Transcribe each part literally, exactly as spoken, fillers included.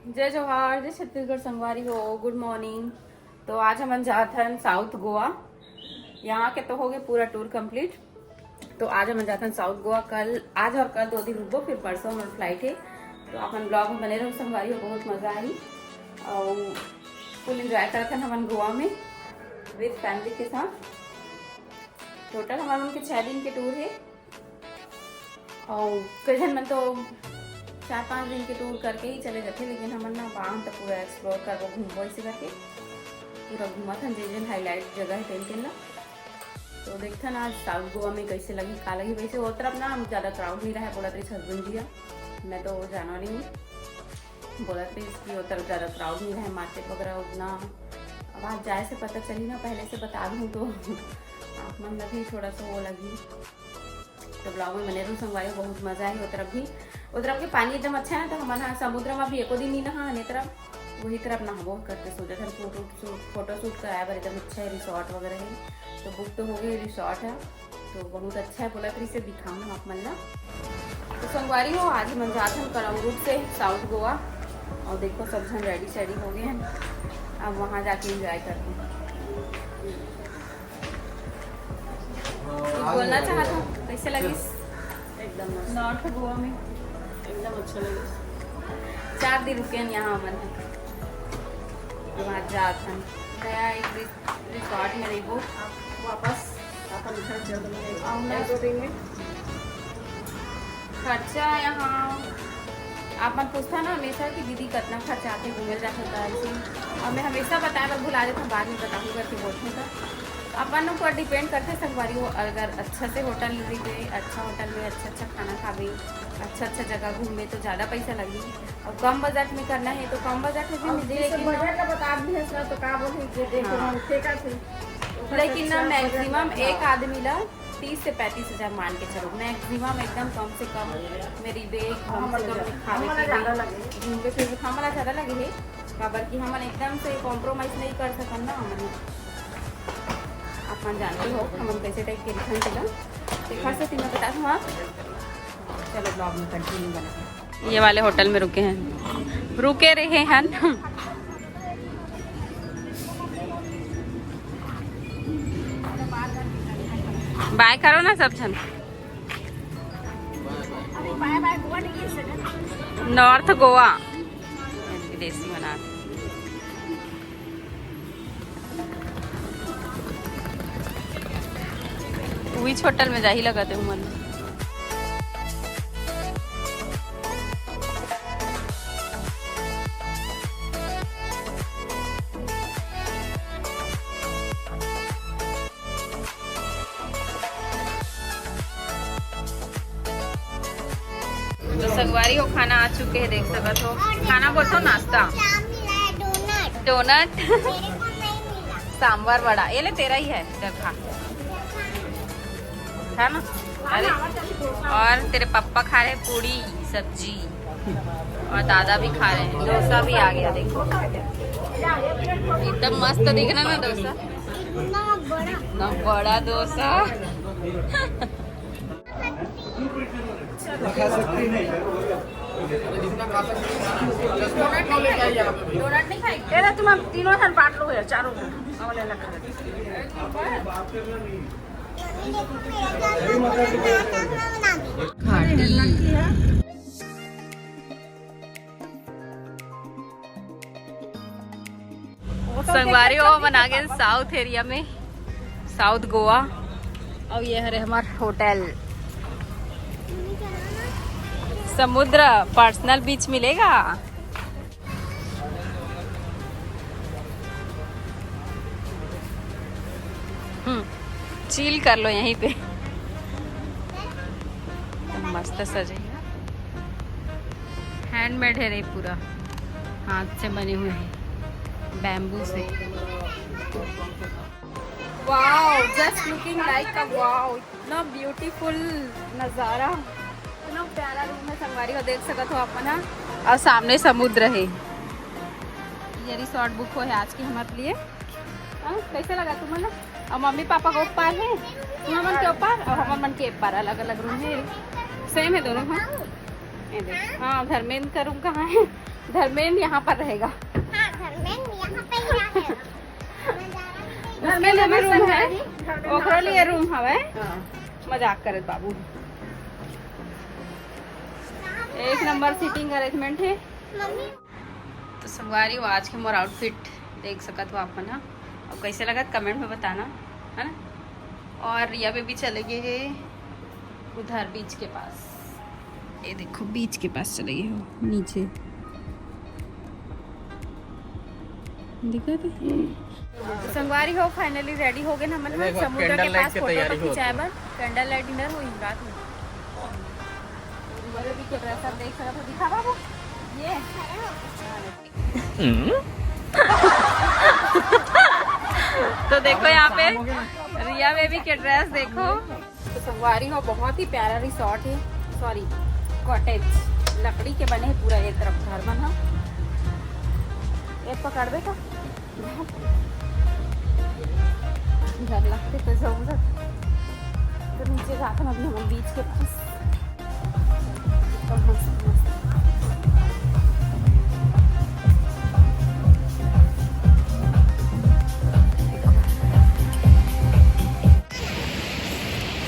जय जोहार, जय छत्तीसगढ़ संगवारी हो, गुड मॉर्निंग। तो आज हमन जात हन साउथ गोवा। यहाँ के तो हो गए पूरा टूर कंप्लीट। तो आज हमन जात हन साउथ गोवा। कल, आज और कल दो दिन रुकबो, फिर परसों हमर फ्लाइट है। तो अपन ब्लॉग में बने रहो संगवारी हो, बहुत मजा आई और फुल एंजॉय करत हन हमन गोवा में विद फैमिली के साथ। टोटल हमन के छः दिन के टूर है। और कई झन मन तो चार पाँच दिन के टूर करके ही चले जाथे, लेकिन हमन ना बांध तो पूरा एक्सप्लोर करबो, घूमबो, ऐसे करके पूरा घूमत हन, जे जे हाईलाइट जगह है तेन तेन ला। तो देखथन आज साउथ गोवा में कैसे लगी, का लगी। वैसे वो तरफ ना ज़्यादा क्राउड नहीं रहा है, बोलत रही हस्बैंड जी ह, मैं तो जाना नहीं हूँ, बोलत रही कि वो तरफ ज़्यादा क्राउड नहीं रहा है, मार्केट वगैरह उतना। अब आज जाए से पता चली ना, पहले से बता दूँ तो आप मन ला भी थोड़ा सा वो लगी। तो ब्लॉग में बने रहू संगवारी, बहुत मजा है। वो तरफ भी, वो तरफ के पानी एकदम अच्छा है। तो हमन हा समुद्र में भी एको दिन नहीं नहा, ने तरफ वही तरफ नहाबो करके सोचत हन। फोटो शूट, फोटो शूट कराए बर एकदम अच्छा है, रिसोर्ट वगैरह है। तो बुक तो हो गई रिसोर्ट है, तो बहुत अच्छा है। बोला फिर से दिखाऊँ हम आप मन ला। तो संगवारी हो, आज हमन जात हन करंगूट से साउथ गोवा। और देखो सब झन रेडी शेडी हो गए हैं, अब वहाँ जाके एंजॉय करते हैं। कुछ बोलना चाहत हो, कैसे लगिस? एकदम मस्त। नॉर्थ गोवा में एकदम अच्छा लगे। चार दिन रुके हैं यहाँ हमन। वहाँ जात हन नया एक रिस-, रिसोर्ट में रहिबो। वापस अपन घर जल्दी में। और ना एक दो दिन में। खर्चा यहाँ आप मन पूछता ना हमेशा कि दीदी कितना खर्चा आते घूमे जाते तो ऐसे ही। और मैं हमेशा बताए बर भुला देता हूँ, बाद में बताऊँ करके बोलते हैं। तो अपन ऊपर डिपेंड करते संगवारी हो, अगर अच्छा से होटल मिल गए, अच्छा होटल में अच्छा अच्छा खाना खावे, अच्छा अच्छा जगह घूमे तो ज़्यादा पैसा लगी। और कम बजट में करना है तो कम बजट में भी अब मिल जाए, जैसे लेकिन ना बजट का बता दी है ना, तो का बोले कि देखो हाँ। हम ठेका थे। ओकर लेकिन ना खर्चा, बजट मैक्सिमम का एक आदमी ला तीस से पैंतीस हज़ार मान के चलो, मैक्सिमम एकदम कम से कम मेरी बे कम से कम खावे पीवे, घूमते फिरते हमला ज़्यादा लगे है, काबर कि हमन एकदम से कॉम्प्रोमाइज नहीं कर सकन ना। हमन आप मन जानते हो हमन कैसे टाइप के रिखन चला, देखा से तीनों बता दूँ आप। चलो ब्लॉग में कंटिन्यू बना। ये वाले होटल में रुके हैं, रुके रहे हैं। बाय करो ना सब झन। नॉर्थ गोवा विदेशी बना। उहीच होटल में जाही लगत हे उमन। तो संगवारी हो, खाना आ चुके हैं, देख सकत हो। खाना बोलथो नाश्ता। क्या मिला है? डोनट। डोनट। मेरे को नहीं मिला। सांभर वड़ा, ये ले, तेरा ही है, इधर खा। है ना? अरे, और तेरे पापा खा रहे हैं पूड़ी सब्जी, और दादा भी खा रहे हैं। डोसा भी आ गया, देखो, एकदम मस्त दिख रहा ना डोसा। इतना बड़ा। इतना बड़ा डोसा। डोनट नहीं खाएगी? डोनट नहीं खाएगी? ये ले, तुम तीनों जन बांट लो यार, चारों जन। और ले, ले, खा ले। खाटी। संगवारी हो, हमन आ गए साउथ एरिया में, साउथ गोवा। और ये हरे हमार होटल। समुद्र, पर्सनल बीच मिलेगा। हम्म, चिल कर लो यहीं पे। मस्त सजे, हैंडमेड है रे पूरा, हाथ से बने हुए हैं, बैम्बू से। Wow, just looking like a wow, इतना ब्यूटीफुल नज़ारा, इतना प्यारा रूम है संगवारी हो, देख सकत हो आप मन ह। और सामने समुद्र है। ये रिसोर्ट बुक हो है आज के हमारे लिए। हाँ, कैसे लगा तुमन? और मम्मी पापा के ऊपर है, तुमन मन के ऊपर और हमन मन के ऊपर, अलग अलग रूम है। सेम है दोनों। हाँ, ये देख। हाँ, धर्मेंद्र का रूम कहाँ है? धर्मेंद्र यहाँ पर रहेगा। हाँ, धर्मेंद्र यहाँ पे ही रहेगा। धर्मेंद्र भी रूम है, ओकरो लिए रूम हवे। हाँ। मजाक करत बाबू। एक नंबर सीटिंग अरेंजमेंट है। तो संगवारी हो, आज के मोर आउटफिट देख सकत हो आप मन ह। अब कैसे लगत, कमेंट में बताना, है ना। और रिया बेबी चले गए हैं उधर बीच के पास। ये देखो, बीच के पास चले गए हो नीचे, दिखा थे। संगवारी हो, फाइनली रेडी हो गए हमन ह समुद्र के पास फोटो खिंचाए बर। कैंडल लाइट डिनर हो रात में। रिया बेबी के ड्रेस आप देख सकत हो, दिखा बाबू। ये तो देखो यहाँ पे रिया बेबी के ड्रेस देखो। तो संगवारी हो, बहुत ही प्यारा रिसोर्ट है, सॉरी, कॉटेज, लकड़ी के बने हैं पूरा। ये तरफ घर मन ह। ये पकड़बे का? डर लगते तो जाऊँ तो नीचे जाकर अपने हम बीच के पास।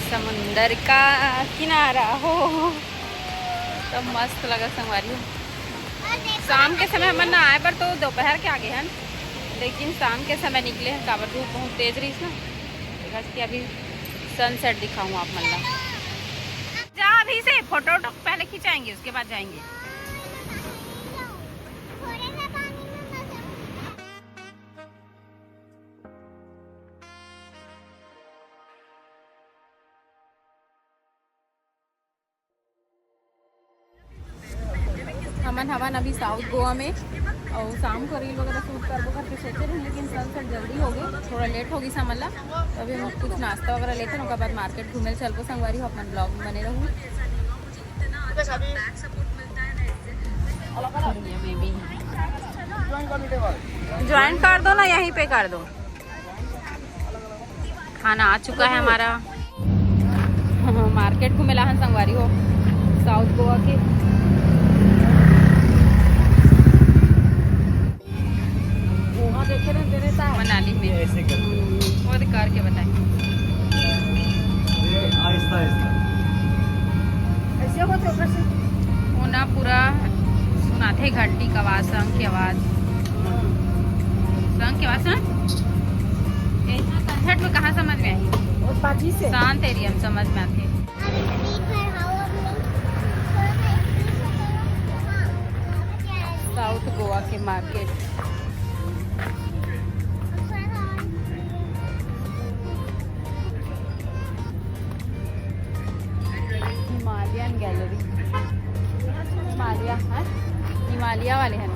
समुंदर का किनारा हो, तो मस्त लगा संगवारी हो। शाम के समय हमन ना आए बर तो दोपहर के आगे हन, लेकिन शाम के समय निकले हन, काबर धूप बहुत तेज रहीस ना। देखा कि अभी सनसेट दिखाऊँ आप मन ला। जा, अभी से फोटो वोटो पहले खिंचाएंगे, उसके बाद जाएंगे। हमन हवन अभी साउथ गोवा में, और शाम को रील वगैरह शूट करबो करके सोचे रहे, लेकिन सनसेट जल्दी हो गए, थोड़ा लेट हो गई हमन ला। तो अभी हम कुछ नाश्ता वगैरह लेते हैं, ओकर बाद मार्केट घूमे चलबो संगवारी हो। अपन ब्लॉग में बने रहू। ज्वाइन कर दो ना, यहीं पे कर दो। खाना आ चुका है हमारा। मार्केट घूमे ला हन संगवारी हो, साउथ गोवा के। वहाँ देखे ना तेरे साथ। मनाली में। ये ऐसे कर। वो करके बताएं। ये आहिस्ता आहिस्ता। ऐसे हो तो कैसे? वो ना पूरा सुनाथे घंटी का आवाज, शंख की आवाज। शंख की आवाज सुन। इतना कंसर्ट में कहाँ समझ में आई? और बाजी से। शांत एरिया में समझ में आथे। साउथ गोवा के मार्केट। हिमालयन गैलरी, हिमालय है, हिमालय वाले हैं।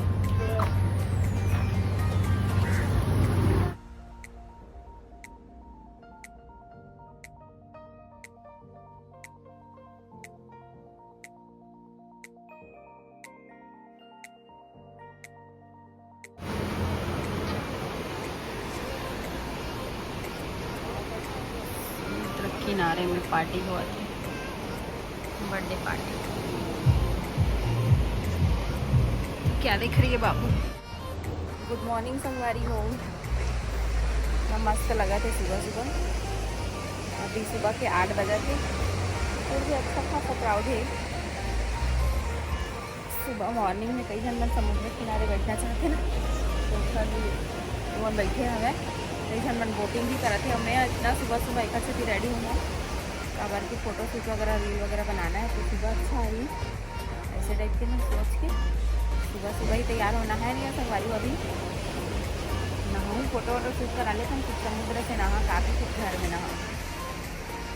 समुद्र किनारे में पार्टी होवत हे, बर्थडे पार्टी। क्या देख रही है बाबू? गुड मॉर्निंग संगवारी हो। ना मस्त लगा थे सुबह सुबह, अभी सुबह के आठ बजा थे, फिर भी अच्छा खासा क्राउड है। सुबह मॉर्निंग में कई झन मन समुद्र किनारे बैठना चाहते ना, तो सर वो बैठे हवे, कई झन मन बोटिंग भी करत हे। और मैं इतना सुबह सुबह एक अच्छे रेडी हूँ, काबर के फोटो शूट वगैरह, रील वगैरह बनाना है, तो सुबह अच्छा आई। ऐसे टाइप के मैं सोच के सुबह सुबह ही तैयार होना है। नहीं संगवारी, अभी नहाऊँ, फोटो वोटो शूट करा लेते हैं, कुछ समुद्र से नहा, काफी कुछ घर में नहा,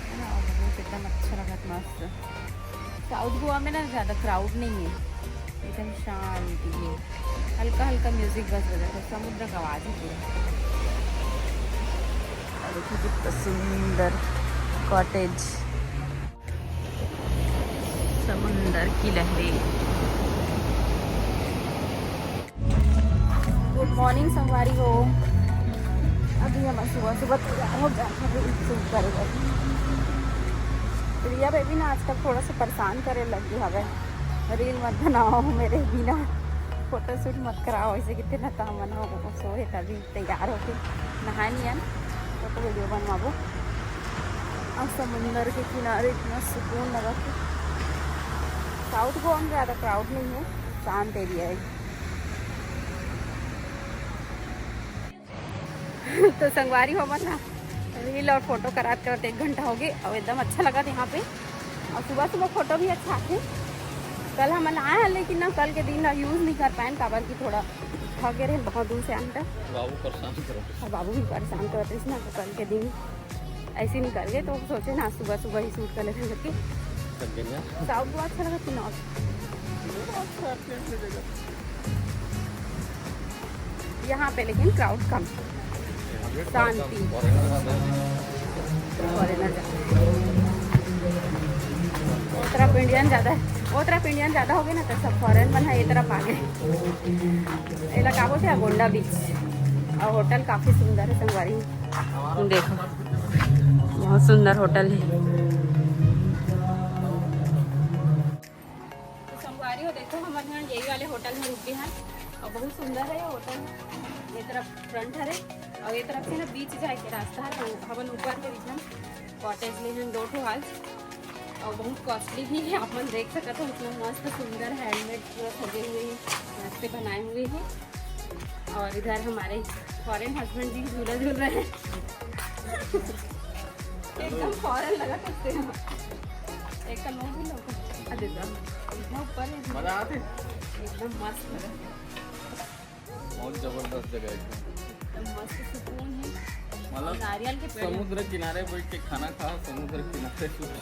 है ना। और views एकदम अच्छा लगा, मस्त। साउथ गोवा में ना ज्यादा क्राउड नहीं है, एकदम शांति है, हल्का हल्का म्यूजिक बस बजा था, समुद्र का आवाज है पूरा। और देखिए कितना सुंदर कॉटेज। समुंदर की लहरें। गुड मॉर्निंग संगवारी हो। अभी हम सुबह सुबह तैयार हो जाना है रील शूट करे बर। रिया बेबी ना आजकल थोड़ा सा परेशान करे लग गई हवे, रील मत बनाओ मेरे बिना। फोटो शूट मत कराओ ऐसे, कितने ना काम बना हो, सोए तभी तैयार होके नहाए नहीं आन, फोटो वीडियो बनवाबो। और समुंदर के किनारे इतना सुकून लगा कि साउथ गोवा में ज़्यादा क्राउड नहीं है, शांत एरिया है। तो संगवारी हो, हमन ना रील और फोटो कराते करते एक घंटा हो गए और एकदम अच्छा लगा यहाँ पे। और सुबह सुबह फोटो भी अच्छा आथे। कल हमन आए हैं, लेकिन ना कल के दिन ना यूज़ नहीं कर पाए, काबर कि थोड़ा थके रहे, बहुत दूर से आए हैं। बाबू परेशान करो। और बाबू भी परेशान करते ना, तो कल के दिन ऐसे निकल गए, तो सोचे ना सुबह सुबह ही शूट कर लेते हैं करके। थक गए ना। साउथ को अच्छा लगा कि नॉर्थ? यहाँ पे लेकिन क्राउड कम, शांति। फॉरेनर ज़्यादा। वो तरफ इंडियन ज़्यादा है, वो तरफ इंडियन ज़्यादा हो गए ना, तो सब फॉरेन मन है, ये तरफ आ गए। इलाका बोलते हैं गोंडा बीच। और होटल काफ़ी सुंदर है संगवारी, देखो बहुत सुंदर होटल है। तो संगवारी हो, देखो हमन यहाँ यही वाले होटल में रुके हैं और बहुत सुंदर है ये होटल। ये तरफ फ्रंट हरे और ये तरफ से ना बीच जाए के रास्ता है। तो हमन ऊपर के बीच में कॉटेज ले हैं दो ठो आज, और बहुत कॉस्टली भी है। आप मन देख सकते हो इतना मस्त सुंदर हैंडमेड पूरा सजे हुए हैं, हाथ से बनाए हुए हैं। और इधर हमारे फॉरेन हस्बैंड जी झूला झूल रहे हैं। एकदम फॉरेन लगा सकते हैं। एक का लोग भी लोग, अरे वाह, इतना ऊपर है, मजा आते। एकदम मस्त लगा। बहुत जबरदस्त जगह है एकदम। एकदम मस्त सुकून है। मतलब नारियल के पेड़। समुद्र किनारे बैठ के खाना खा, समुद्र किनारे सुकून।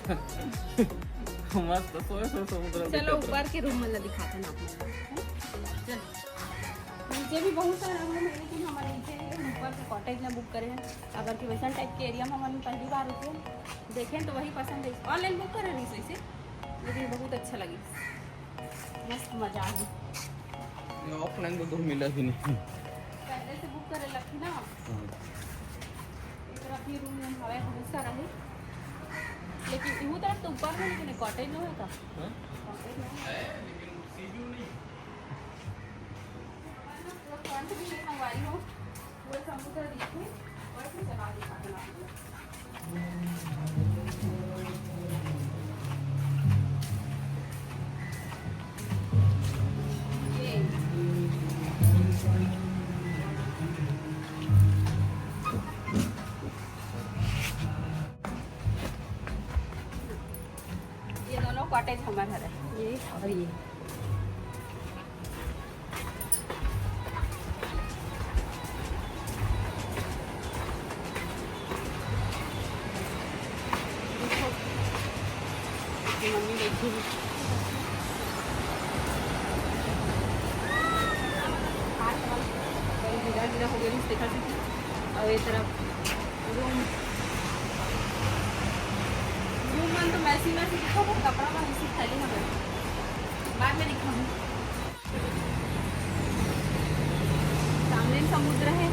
मस्त सोए सोए समुद्र चलो दिखत रहा। ऊपर के रूम वाला दिखाते ना आप लोग। चलो, नीचे भी बहुत सारा रूम है, लेकिन हमारे नीचे ऊपर के कॉटेज में बुक करे हैं। अगर कि वैसा टाइप के एरिया में हमारे पहली बार होते हैं, देखें तो वही पसंद है। ऑनलाइन बुक करे रही सही से, लेकिन बहुत अच्छा लगी, मस्त मजा आ गया। ऑफलाइन तो दो मिला ही नहीं। पहले से बुक करे लगती ना। हाँ। इस तरफ ये रूम में हवा बहुत सारा है, लेकिन इहू तरफ तो ऊपर में, लेकिन कॉटेज में होता। हाँ? कॉटेज में। है, लेकिन सी व्यू नहीं। पूरा फ्रंट भी ये संगवारी हो, पूरा समुद्र देखिए, और फिर चला दिखाते हैं आपको। ये दोनों कॉटेज हमार हरे, ये और ये। ये मम्मी बैठी है। गिरा गिरा हो गया, देखा थी। और ये तरफ रूम, रूम में तो मैसी मैसी दिखा, वो कपड़ा में इसी थैली में बैठा। बाद में दिखाऊंगी। सामने समुद्र है,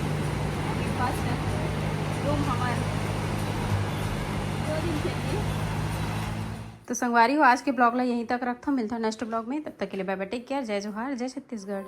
अभी पास है रूम हमारे दो दिन के लिए। तो संगवारी हो, आज के ब्लॉग ला यहीं तक रखथों। मिलथों नेक्स्ट ब्लॉग में, तब तक के लिए बाय बाय, टेक केयर, जय जोहार, जय छत्तीसगढ़।